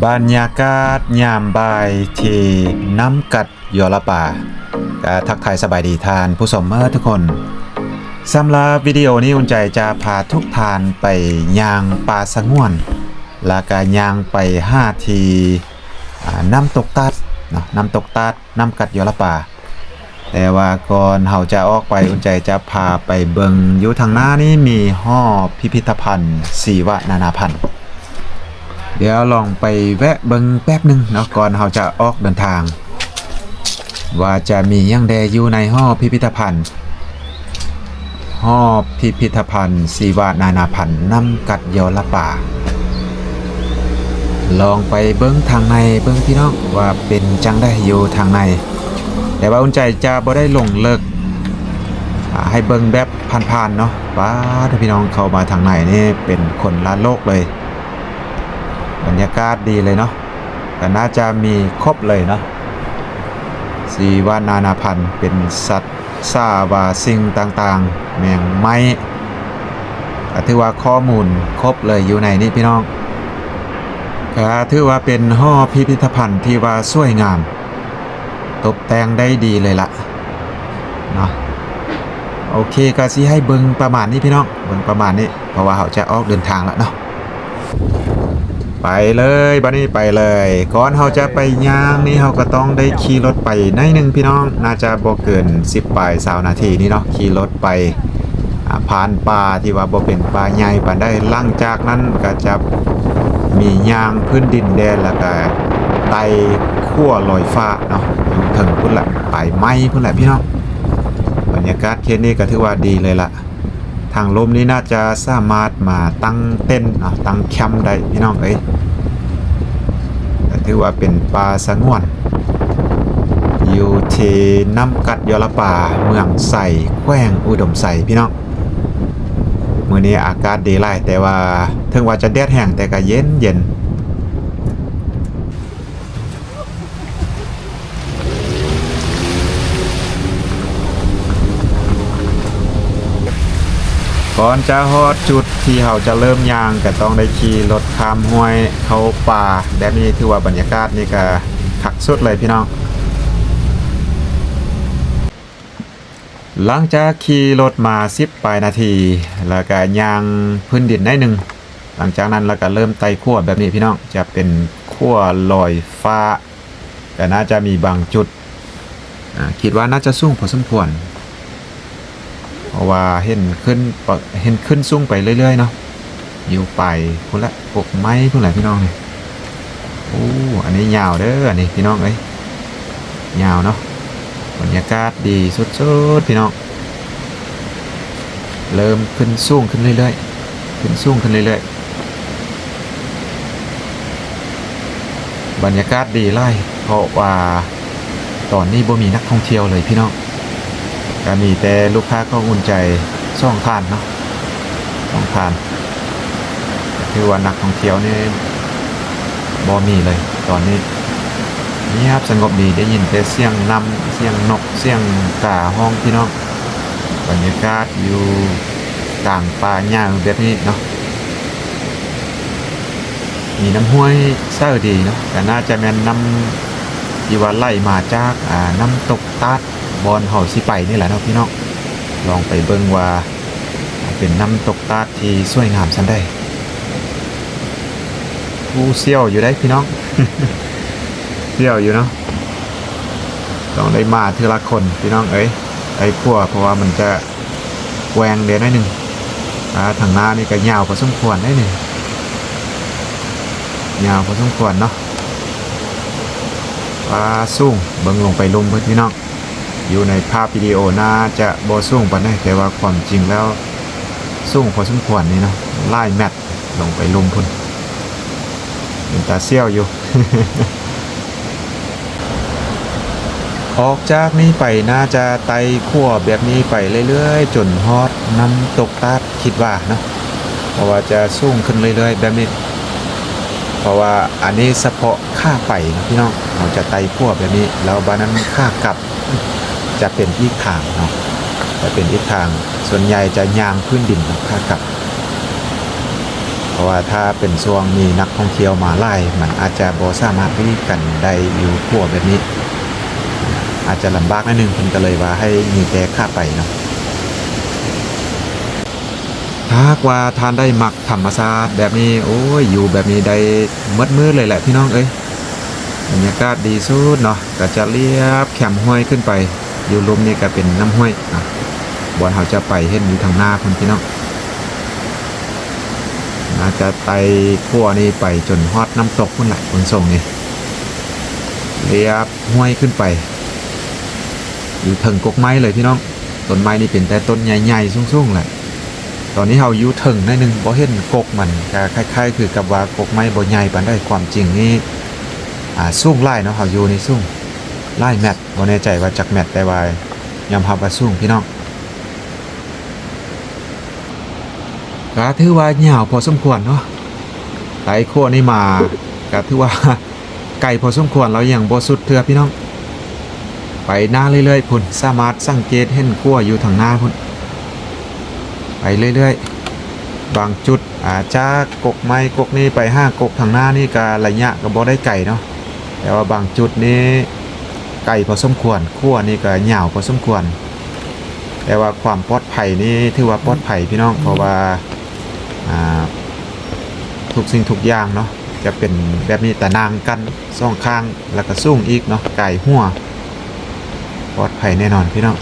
ບັນຍາກາດຍາມບ່າຍທີ່ນ້ຳກັດ ຢໍລະປາ. ກະທັກທາຍສະບາຍດີທ່ານຜູ້ຊົມເໝິດທຸກຄົນ. ສຳລັບວິດີໂອນີ້ ອຸ່ນໃຈຈະພາທຸກທ່ານໄປຍ່າງປ່າສະຫງວນ ລະກະຍ່າງໄປຫາທີ່ ອາ ນ້ຳຕົກຕາດເນາະ, ນ້ຳຕົກຕາດ ນ້ຳກັດ ຢໍລະປາ. ແຕ່ວ່າກ່ອນເຮົາຈະອອກໄປ ອຸ່ນໃຈຈະພາໄປເບິ່ງ ຢູ່ທາງໜ້ານີ້ມີຫໍພິພິທະພັນຊີວະນານາພັນ. ດຽວລອງໄປແວະເບິ່ງແປັບໜຶ່ງເນາະ ກ່ອນເຮົາຈະອອກເດີນທາງ ວ່າຈະມີຫຍັງແດ່ຢູ່ໃນຫໍພິພິທະພັນ, ຫໍພິພິທະພັນຊີວະນານາພັນ ນ້ຳກັດ ຢໍລະປາ. ລອງໄປເບິ່ງທາງໃນເບິ່ງພີ່ນ້ອງ ວ່າເປັນຈັ່ງໃດຢູ່ທາງໃນ. ແຕ່ວ່າອຸ່ນໃຈຈະບໍ່ໄດ້ລົງເລິກ ອາ ໃຫ້ເບິ່ງແບບຜ່ານໆເນາະ. ປາດ ພີ່ນ້ອງ ເຂົ້າມາທາງໃນນີ້ເປັນຄົນລະໂລກເລີຍ. ບັນຍາກາດດີເລີຍເນາະ, ກະໜ້າຈະມີຄົບເລີຍເນາະ. ຊີວະນານາພັນ ເປັນສັດ ສາວາສິ່ງຕ່າງໆ ແມງໄມ້ ກະຖືວ່າຂໍ້ມູນຄົບເລີຍຢູ່ໃນນີ້ພີ່ນ້ອງ. ກະຖືວ່າເປັນຫໍພິພິທະພັນທີ່ວ່າສວຍງາມ ຕົບແຕ່ງໄດ້ດີເລີຍລະເນາະ. ໂອເຄ ກະຊິໃຫ້ເບິ່ງປະມານນີ້ພີ່ນ້ອງ, ເບິ່ງປະມານນີ້ ເພາະວ່າເຮົາຈະອອກເດີນທາງລະເນາະ. ໄປເລີຍ ບາດນີ້ໄປເລີຍ. ກ່ອນເຮົາຈະໄປຍ່າງນີ້ ເຮົາກະຕ້ອງໄດ້ຂີ່ລົດໄປໜ້ອຍໜຶ່ງພີ່ນ້ອງ, ໜ້າຈະບໍ່ເກີນສິບປາຍຊາວນາທີນີ້ເນາະ ຂີ່ລົດໄປ ອາ ຜ່ານປ່າທີ່ວ່າບໍ່ເປັນປ່າໃຫຍ່ປານໃດ. ຫຼັງຈາກນັ້ນກະຈະມີຍ່າງພື້ນດິນແດ່ ລະກະໄຕ່ຂົວລອຍຟ້າເນາະ ຢູ່ເທິງພຸ້ນລະ ປາຍໄມ້ພຸ້ນລະພີ່ນ້ອງ. ບັນຍາກາດເຂດນີ້ກະຖືວ່າດີເລີຍລະ. ທາງລຸ່ມນີ້ໜ້າຈະສາມາດມາຕັ້ງເຕັນເນາະ ຕັ້ງແຄມໄດ້ພີ່ນ້ອງເອີຍ. ກະຖືວ່າເປັນປ່າສະຫງວນ ຢູ່ທີ່ນ້ຳກັດ ຢໍລະປາ ເມືອງໄຊ ແຂວງອຸດົມໄຊພີ່ນ້ອງ. ມື້ນີ້ອາກາດດີຫຼາຍ ແຕ່ວ່າເຖິງວ່າຈະແດດແຮງ ແຕ່ກະເຢັນໆ. ກ່ອນຈະຮອດຈຸດທີ່ເຮົາຈະເລີ່ມຍ່າງ ກະຕ້ອງໄດ້ຂີ່ລົດຂ້າມຫ້ວຍເຂົ້າປ່າ ແບບນີ້ຖືວ່າບັນຍາກາດນີ້ກະຄັກສຸດເລີຍພີ່ນ້ອງ. ຫຼັງຈາກຂີ່ລົດມາສິບປາຍນາທີ ລະກະຍ່າງພື້ນດິນໜ້ອຍໜຶ່ງ, ຫຼັງຈາກນັ້ນລະກະເລີ່ມໄຕ່ຂົວແບບນີ້ພີ່ນ້ອງ, ຈະເປັນຂົວລອຍຟ້າ ກະໜ້າຈະມີບາງຈຸດ ອາ ຄິດວ່າໜ້າຈະສູງພໍສົມຄວນ ເພາະວ່າເຫັນຂຶ້ນ ເຫັນຂຶ້ນສູງໄປເລື້ອຍໆເນາະ. ຢູ່ປາຍພຸ້ນລະ ກົກໄມ້ພຸ້ນລະພີ່ນ້ອງ. ໂອ້ ອັນນີ້ຍາວເດີ ອັນນີ້ພີ່ນ້ອງເອີຍ ຍາວເນາະ. ບັນຍາກາດດີສຸດໆພີ່ນ້ອງ, ເລີ່ມຂຶ້ນສູງຂຶ້ນເລື້ອຍໆ ຂຶ້ນສູງຂຶ້ນເລື້ອຍໆ. ບັນຍາກາດດີຫຼາຍ ເພາະວ່າຕອນນີ້ບໍ່ມີນັກທ່ອງທ່ຽວເລີຍພີ່ນ້ອງ. ກະມີແຕ່ລູກຄ້າຂອງອຸ່ນໃຈສອງທ່ານເນາະ ສອງທ່ານ. ກະຖືວ່ານັກທ່ອງທ່ຽວນີ້ບໍ່ມີເລີຍຕອນນີ້, ງຽບສະຫງົບດີ, ໄດ້ຍິນແຕ່ສຽງນ້ຳ ສຽງນົກ ສຽງກາຮ້ອງພີ່ນ້ອງ. ບັນຍາກາດຢູ່ກາງປ່າຫຍ້າແບບນີ້ເນາະ. ມີນ້ຳຫ້ວຍໃສດີເນາະ, ກະໜ້າຈະແມ່ນນ້ຳທີ່ວ່າໄຫຼມາຈາກ ອາ ນ້ຳຕົກຕາດ ບ່ອນເຮົາຊິໄປນີ້ແຫຼະເນາະພີ່ນ້ອງ. ລອງໄປເບິ່ງວ່າເປັນນ້ຳຕົກຕາດທີ່ສວຍງາມສ່ຳໃດ. ໂອ້ ສ່ຽວຢູ່ໄດ໋ພີ່ນ້ອງ ສ່ຽວຢູ່ເນາະ. ຕ້ອງໄດ້ມາເທື່ອລະຄົນພີ່ນ້ອງເອີຍ ໄຕ່ຂົວ ເພາະວ່າມັນຈະແກວ່ງແດ່ໜ້ອຍໜຶ່ງ. ອາ ທາງໜ້ານີ້ກະຍາວພໍສົມຄວນເດ້ນີ້ ຍາວພໍສົມຄວນເນາະ. ປາ ສູງ ເບິ່ງລົງໄປລຸ່ມເພິ່ນພີ່ນ້ອງ. ຢູ່ໃນພາບວິດີໂອໜ້າຈະບໍ່ສູງປານໃດ ແຕ່ວ່າຄວາມຈິງແລ້ວສູງພໍສົມຄວນນີ້ເນາະ, ຫຼາຍແມັດລົງໄປລຸ່ມພຸ້ນ. ເປັນຕາສ່ຽວຢູ່. ອອກຈາກນີ້ໄປໜ້າຈະໄຕ່ຂົວແບບນີ້ໄປເລື້ອຍໆ ຈົນຮອດນ້ຳຕົກຕາດ ຄິດວ່າເນາະ, ເພາະວ່າຈະສູງຂຶ້ນເລື້ອຍໆແບບນີ້. ເພາະວ່າອັນນີ້ສະເພາະຂາໄປເນາະພີ່ນ້ອງ, ເຮົາຈະໄຕ່ຂົວແບບນີ້ ແລ້ວບາດນັ້ນຂາກັບຈະເປັນອີກທາງເນາະ, ຈະເປັນອີກທາງ. ສ່ວນໃຫຍ່ຈະຍ່າງພື້ນດິນເນາະ ຂາກັບ. ເພາະວ່າຖ້າເປັນຊ່ວງມີນັກທ່ອງທ່ຽວມາຫຼາຍ ມັນອາດຈະບໍ່ສາມາດລີ້ກັນໄດ້ຢູ່ຂົວແບບນີ້ ອາດຈະລຳບາກໜ້ອຍໜຶ່ງ ເພິ່ນກໍເລີຍວ່າໃຫ້ມີແຕ່ຂາໄປເນາະ. ຖ້າຫາກວ່າທ່ານໃດມັກທຳມະຊາດແບບນີ້ ໂອ້ຍ ຢູ່ແບບນີ້ໄດ້ໝົດມື້ເລີຍແຫຼະພີ່ນ້ອງເອີຍ. ບັນຍາກາດດີສຸດເນາະ ກໍຈະລຽບແຄມຫ້ວຍຂຶ້ນໄປ ຢູ່ລຸ່ມນີ້ກໍເປັນນ້ຳຫ້ວຍ ອ່າ ບ່ອນເຮົາຈະໄປເຫັນຢູ່ທາງໜ້າພຸ້ນພີ່ນ້ອງ. ໜ້າຈະໄຕ່ຂົວນີ້ໄປຈົນຮອດນ້ຳຕົກພຸ້ນແຫຼະ ເບິ່ງຊົງນີ້ ລຽບຫ້ວຍຂຶ້ນໄປ ຢູ່ເທິງກົກໄມ້ເລີຍພີ່ນ້ອງ. ຕົ້ນໄມ້ນີ້ເປັນແຕ່ຕົ້ນໃຫຍ່ໆ ສູງໆ ແຫຼະ. ຕອນນີ້ເຮົາຢູ່ເທິງໜ້ອຍໜຶ່ງ ບໍ່ເຫັນກົກມັນ ກໍຄ້າຍໆ ຄືກັບວ່າກົກໄມ້ບໍ່ໃຫຍ່ປານໃດ. ຄວາມຈິງນີ້ ອ່າ ສູງຫຼາຍເນາະ ເຮົາຢູ່ນີ້ສູງຫຼາຍແມັດ ບໍ່ແນ່ໃຈວ່າຈັກແມັດ ແຕ່ວ່າຍອມຮັບວ່າສູງພີ່ນ້ອງ. ກໍຖືວ່າຍາວພໍສົມຄວນເນາະ ໄຕ່ຂົວນີ້ມາ ກໍຖືວ່າໄກພໍສົມຄວນ ລາວຍັງບໍ່ສຸດເທື່ອພີ່ນ້ອງ. ໄປໜ້າເລື້ອຍໆ ພຸ້ນ ສາມາດສັງເກດເຫັນຂົວຢູ່ທາງໜ້າພຸ້ນ ໄປເລື້ອຍໆ. ບາງຈຸດ ອ່າ ຈາກກົກໄມ້ກົກນີ້ໄປຫາກົກທາງໜ້ານີ້ ກໍໄລຍະກໍບໍ່ໄດ້ໄກເນາະ ແຕ່ວ່າບາງຈຸດນີ້ໄກພໍສົມຄວນ ຂົວນີ້ກໍຍາວພໍສົມຄວນ. ແຕ່ວ່າຄວາມປອດໄພນີ້ຖືວ່າປອດໄພພີ່ນ້ອງ ເພາະວ່າ ອ່າ ທຸກສິ່ງທຸກຢ່າງເນາະ ຈະເປັນແບບນີ້ ຕາໜ່າງກັ້ນສອງຂ້າງ ແລ້ວກໍສູງອີກເນາະ ກາຍຫົວ ປອດໄພແນ່ນອນພີ່ນ້ອງ.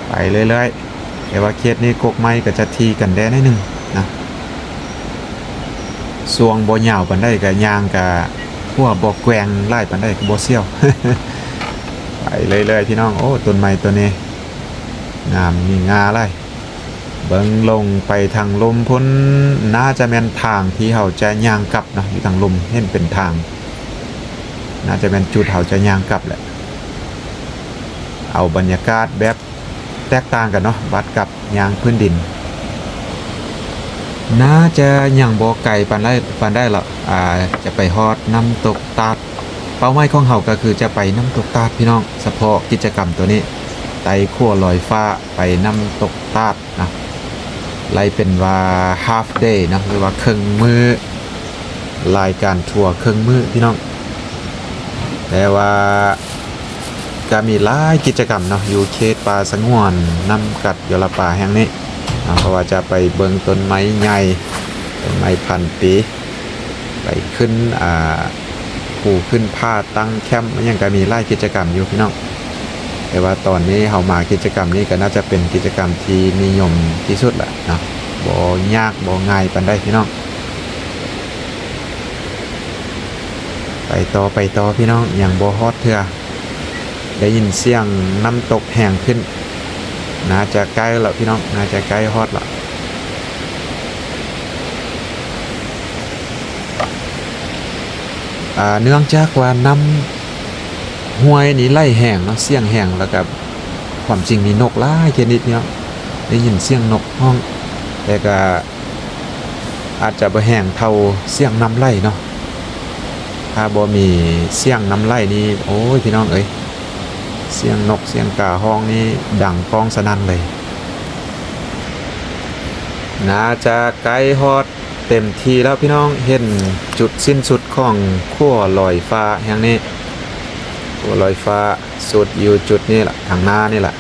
ໄປເລື້ອຍໆ ແຕ່ວ່າເຂດນີ້ກົກໄມ້ກໍຈະຖີ່ກັນແດ່ໜ້ອຍໜຶ່ງນະ ຊ່ວງບໍ່ຍາວປານໃດ ກໍຍ່າງກໍຂົວບໍ່ແກວ່ງຫຼາຍປານໃດ ກໍບໍ່ສ່ຽວ. ໄປເລື້ອຍໆ ພີ່ນ້ອງ. ໂອ້ ຕົ້ນໄມ້ຕົ້ນນີ້ງາມມີງາຫຼາຍ. ເບິ່ງລົງໄປທາງລຸ່ມພຸ້ນ ໜ້າຈະແມ່ນທາງທີ່ເຮົາຈະຍ່າງກັບເນາະ ຢູ່ທາງລຸ່ມເຫັນເປັນທາງ ໜ້າຈະແມ່ນຈຸດເຮົາຈະຍ່າງກັບແຫຼະ. ເອົາບັນຍາກາດແບບແຕກຕ່າງກັນເນາະ ບາດກັບຍ່າງພື້ນດິນ. ໜ້າຈະຍັງບໍ່ໄກປານໃດ ປານໃດລະ ອ່າ ຈະໄປຮອດນ້ຳຕົກຕາດ. ເປົ້າໝາຍຂອງເຮົາກໍຄືຈະໄປນ້ຳຕົກຕາດ ພີ່ນ້ອງ. ສະເພາະກິດຈະກຳໂຕນີ້ ໄຕ່ຂົວລອຍຟ້າໄປນ້ຳຕົກຕາດນະ ໄລ່ເປັນວ່າ half day ເນາະ ຫຼືວ່າເຄິ່ງມື້ ລາຍການທົວເຄິ່ງມື້ ພີ່ນ້ອງ. ແຕ່ວ່າ ກະມີຫຼາຍກິດຈະກຳເນາະ ຢູ່ເຂດປ່າສະຫງວນນ້ຳກັດຢໍລະປາແຫ່ງນີ້ເນາະ ເພາະວ່າຈະໄປເບິ່ງຕົ້ນໄມ້ໃຫຍ່ ຕົ້ນໄມ້ພັນປີ ໄປຂຶ້ນ ອ່າ ພູຂຶ້ນຜາ ຕັ້ງແຄ້ມ ອີ່ຫຍັງ ກະມີຫຼາຍກິດຈະກຳຢູ່ພີ່ນ້ອງ. ແຕ່ວ່າຕອນນີ້ເຮົາມາກິດຈະກຳນີ້ ກະໜ້າຈະເປັນກິດຈະກຳທີ່ນິຍົມທີ່ສຸດລະເນາະ ບໍ່ຍາກບໍ່ງ່າຍປານໃດພີ່ນ້ອງ. ໄປຕໍ່ ໄປຕໍ່ພີ່ນ້ອງ ຍັງບໍ່ຮອດເທື່ອ. ໄດ້ຍິນສຽງນ້ຳຕົກແຮງຂຶ້ນ ໜ້າຈະໃກ້ແລ້ວພີ່ນ້ອງ ໜ້າຈະໃກ້ຮອດແລ້ວ. ອ່າ ເນື່ອງຈາກວ່ານ້ຳຫ້ວຍນີ້ໄຫຼແຮງເນາະ ສຽງແຮງ ແລ້ວກະຄວາມຈິງມີນົກຫຼາຍຊະນິດເນາະ ໄດ້ຍິນສຽງນົກຮ້ອງ ແຕ່ກະ ອາດຈະບໍ່ແຮງເທົ່າສຽງນ້ຳໄຫຼເນາະ. ຖ້າບໍ່ມີສຽງນ້ຳໄຫຼນີ້ ໂອ້ຍ ພີ່ນ້ອງເອີຍ ສຽງນົກສຽງກາຮ້ອງນີ້ດັງກ້ອງສະນັ້ນເລີຍ. ໜ້າຈະໃກ້ຮອດເຕັມທີ່ແລ້ວພີ່ນ້ອງ ເຫັນຈຸດສິ້ນສຸດຂອງຂົວລອຍຟ້າແຫ່ງນີ້ ຂົວລອຍຟ້າ ສຸດຢູ່ຈຸດນີ້ລະ ທາງໜ້ານີ້ລະ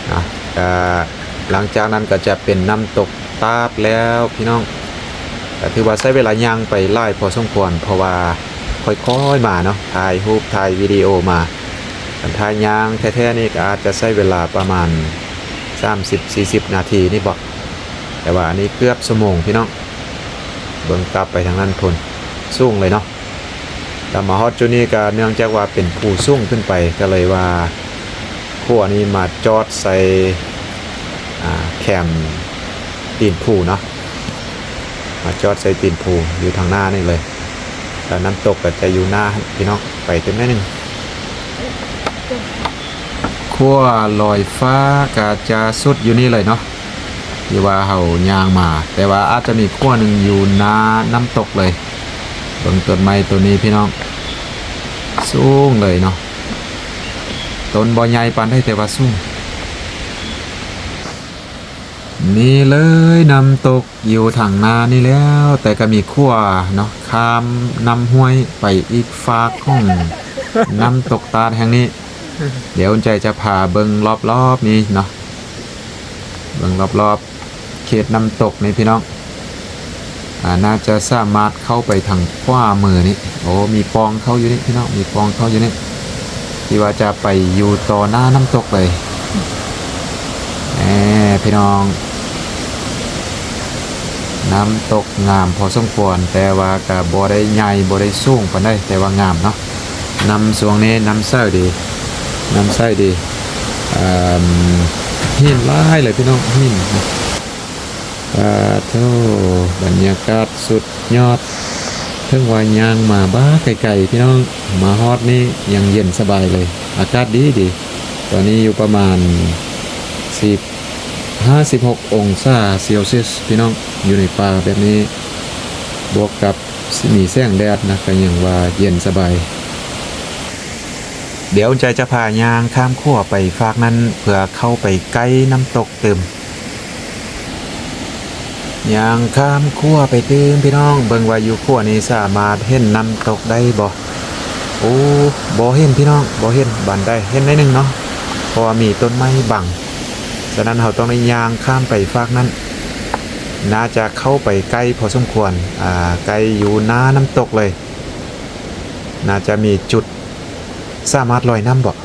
ເນາະ. ກະຫຼັງຈາກນັ້ນກໍຈະເປັນນ້ຳຕົກຕາດແລ້ວພີ່ນ້ອງ. ກະຖືວ່າໃຊ້ເວລາຍ່າງໄປຫຼາຍພໍສົມຄວນ ເພາະວ່າຄ່ອຍໆມາເນາະ ຖ່າຍຮູບຖ່າຍວິດີໂອມາ. ຄັນຖ້າຍ່າງແທ້ໆນີ້ກໍອາດຈະໃຊ້ເວລາປະມານສາມສິບສີ່ສິບນາທີນີ້ບໍ ແຕ່ວ່າອັນນີ້ເກືອບຊົ່ວໂມງພີ່ນ້ອງ. ເບິ່ງກັບໄປທາງນັ້ນພຸ້ນ ສູງເລີຍເນາະ. ແລ້ວມາຮອດຈຸດນີ້ກະເນື່ອງຈາກວ່າເປັນພູສູງຂຶ້ນໄປ ກະເລີຍວ່າຂົວນີ້ມາຈອດໃສ່ ອ່າ ແຄມຕີນພູເນາະ ມາຈອດໃສ່ຕີນພູຢູ່ທາງໜ້ານີ້ເລີຍ. ແລ້ວນ້ຳຕົກກະຈະຢູ່ໜ້າຫັ້ນພີ່ນ້ອງ ໄປເຖິງໜ້ອຍໜຶ່ງ. ຂົວລອຍຟ້າກະຈະສຸດຢູ່ນີ້ເລີຍເນາະ ທີ່ວ່າເຮົາຍ່າງມາ ແຕ່ວ່າອາດຈະມີຂົວໜຶ່ງຢູ່ໜ້ານ້ຳຕົກເລີຍ. ເບິ່ງຕົ້ນໄມ້ຕົ້ນນີ້ພີ່ນ້ອງ ສູງເລີຍເນາະ ຕົ້ນບໍ່ໃຫຍ່ປານໃດ ແຕ່ວ່າສູງ. ນີ້ເລີຍ ນ້ຳຕົກຢູ່ທາງໜ້ານີ້ແລ້ວ, ແຕ່ກໍມີຂົວເນາະ ຂ້າມນ້ຳຫ້ວຍໄປອີກຟາກຂອງນ້ຳຕົກຕາດແຫ່ງນີ້. ດຽວອຸ່ນໃຈຈະພາເບິ່ງລອບໆນີ້ເນາະ, ເບິ່ງລອບໆເຂດນ້ຳຕົກນີ້ພີ່ນ້ອງ. ອາ ໜ້າຈະສາມາດເຂົ້າໄປທາງຂວາມືນີ້. ໂອ້ ມີປ່ອງເຂົ້າຢູ່ນີ້ພີ່ນ້ອງ, ມີປ່ອງເຂົ້າຢູ່ນີ້ ທີ່ວ່າຈະໄປຢູ່ຕໍ່ໜ້ານ້ຳຕົກເລີຍ. ແອ ພີ່ນ້ອງ, ນ້ຳຕົກງາມພໍສົມຄວນ, ແຕ່ວ່າກະບໍ່ໄດ້ໃຫຍ່ ບໍ່ໄດ້ສູງປານໃດ, ແຕ່ວ່າງາມເນາະ. ນ້ຳຊ່ວງນີ້ນ້ຳໃສດີ, ນ້ຳໃສດີ. ເອີ່ມ ຫີນຫຼາຍເລີຍພີ່ນ້ອງ, ຫີນ. ປາໂທ້ ບັນຍາກາດສຸດຍອດ. ເຖິງວ່າຍ່າງມາບ້າໄກໆ ພີ່ນ້ອງ, ມາຮອດນີ້ຍັງເຢັນສະບາຍເລີຍ, ອາກາດດີໆ. ຕອນນີ້ຢູ່ປະມານສິບຫ້າ ສິບຫົກອົງສາເຊລຊຽສ ພີ່ນ້ອງ, ຢູ່ໃນປ່າແບບນີ້ ບວກກັບມີແສງແດດນະ ກໍຍັງວ່າເຢັນສະບາຍ. ດຽວໃຈຈະພາຍ່າງຂ້າມຂົວໄປຟາກນັ້ນ ເພື່ອເຂົ້າໄປໃກ້ນ້ຳຕົກຕື່ມ. ຍ່າງຂ້າມຂົວໄປຕື່ມ ພີ່ນ້ອງ, ເບິ່ງວ່າຢູ່ຂົວນີ້ສາມາດເຫັນນ້ຳຕົກໄດ້ບໍ່? ໂອ້ ບໍ່ເຫັນພີ່ນ້ອງ, ບໍ່ເຫັນ. ບາດໃດເຫັນໜ້ອຍໜຶ່ງເນາະ, ເພາະວ່າມີຕົ້ນໄມ້ບັງ. ສະນັ້ນເຮົາຕ້ອງໄດ້ຍ່າງຂ້າມໄປຟາກນັ້ນ, ໜ້າຈະເຂົ້າໄປໃກ້ພໍສົມຄວນ, ອາ ໃກ້ຢູ່ໜ້ານ້ຳຕົກເລີຍ. ໜ້າຈະມີຈຸດສາມາດລອຍນ້ຳບໍ່?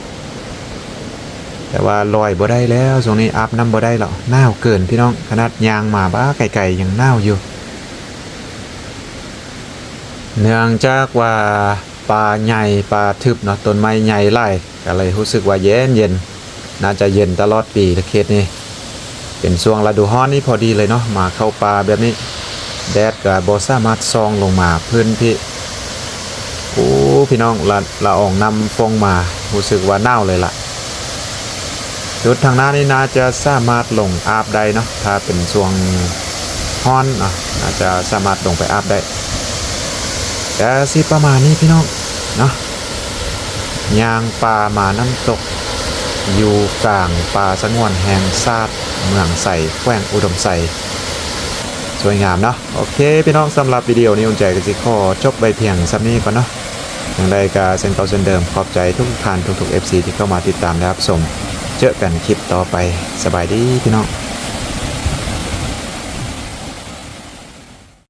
ແຕ່ວ່າລອຍບໍ່ໄດ້ແລ້ວ, ຊ່ວງນີ້ອາບນ້ຳບໍ່ໄດ້ແລ້ວ, ໜາວເກີນພີ່ນ້ອງ. ຂະໜາດຍ່າງມາບ້າໄກໆຍັງໜາວຢູ່, ເນື່ອງຈາກວ່າປ່າໃຫຍ່ ປ່າທຶບເນາະ, ຕົ້ນໄມ້ໃຫຍ່ຫຼາຍ ກໍເລີຍຮູ້ສຶກວ່າເຢັນໆ. ໜ້າຈະເຢັນຕະຫຼອດປີເຂດນີ້. ເປັນຊ່ວງລະດູຮ້ອນນີ້ພໍດີເລີຍເນາະ, ມາເຂົ້າປ່າແບບນີ້ ແດດກໍບໍ່ສາມາດສ່ອງລົງມາພື້ນພີ້. ໂອ້ ພີ່ນ້ອງ, ລະ ລະອອງນ້ຳຟອງມາ, ຮູ້ສຶກວ່າໜາວເລີຍລະ. ຈຸດທາງໜ້ານີ້ໜ້າຈະສາມາດລົງອາບໄດ້ເນາະ, ຖ້າເປັນຊ່ວງຮ້ອນເນາະ ໜ້າຈະສາມາດລົງໄປອາບໄດ້. ກະຊິປະມານນີ້ພີ່ນ້ອງເນາະ. ຍ່າງປ່າມານ້ຳຕົກ ຢູ່ກາງປ່າສະຫງວນແຫ່ງຊາດເມືອງໄຊ ແຂວງອຸດົມໄຊ, ສວຍງາມເນາະ. ໂອເຄພີ່ນ້ອງ, ສຳລັບວິດີໂອນີ້ ອຸ່ນໃຈກໍຊິຂໍຈົບໄວ້ພຽງສ່ຳນີ້ກ່ອນເນາະ. ຈັ່ງໃດກໍເຊັ່ນເກົ່າເຊັ່ນເດີມ, ຂອບໃຈທຸກໆທ່ານ ທຸກໆເອັຟຊີ ທີ່ເຂົ້າມາຕິດຕາມ ແລະ ຮັບຊົມ. ເຈີກັນຄລິບຕໍ່ໄປ. ສະບາຍດີພີ່ນ້ອງ.